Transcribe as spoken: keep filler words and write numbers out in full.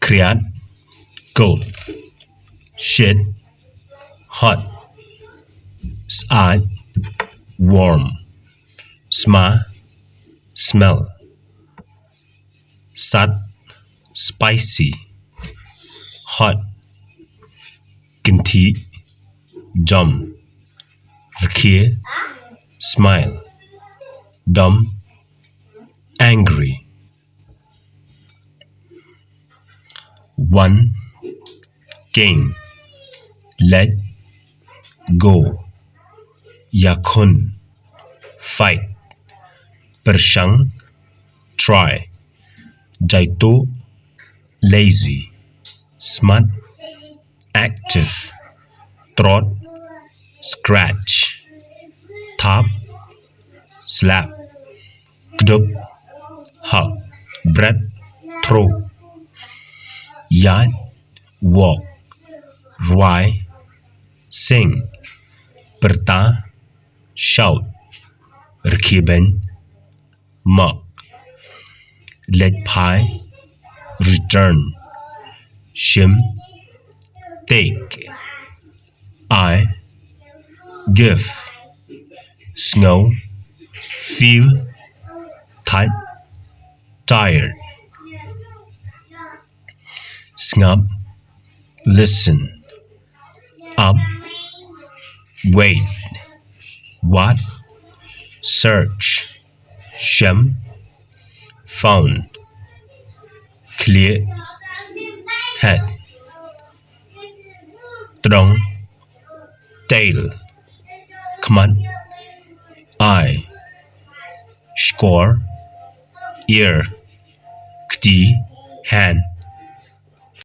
Khriat, cold. Shit, hot. Syaid, warm. Sma, smell. Sat, spicy. Hot. Kynthih, jom. Rkhie, smile. Dom, angry. Wan, came. Let go, ïakhun. Fight, pyrshang, try. Jaituh, lazy. Smat, active. Trot, scratch. Thap, slap. Kdup, hug. Bret, throw. Ïaid, walk. Rwai, sing. Pyrta, shout. Rkhie beiñ, mock. Leit phai, return. Shim, take. Ai, give. Sngew, feel. Thait, tired. Sngap, listen. Ap, wait. Wad, search. Shem, found. Khlieh, head. Tdong, tail. Khmat, eye. Shkor, ear. Kti, hand.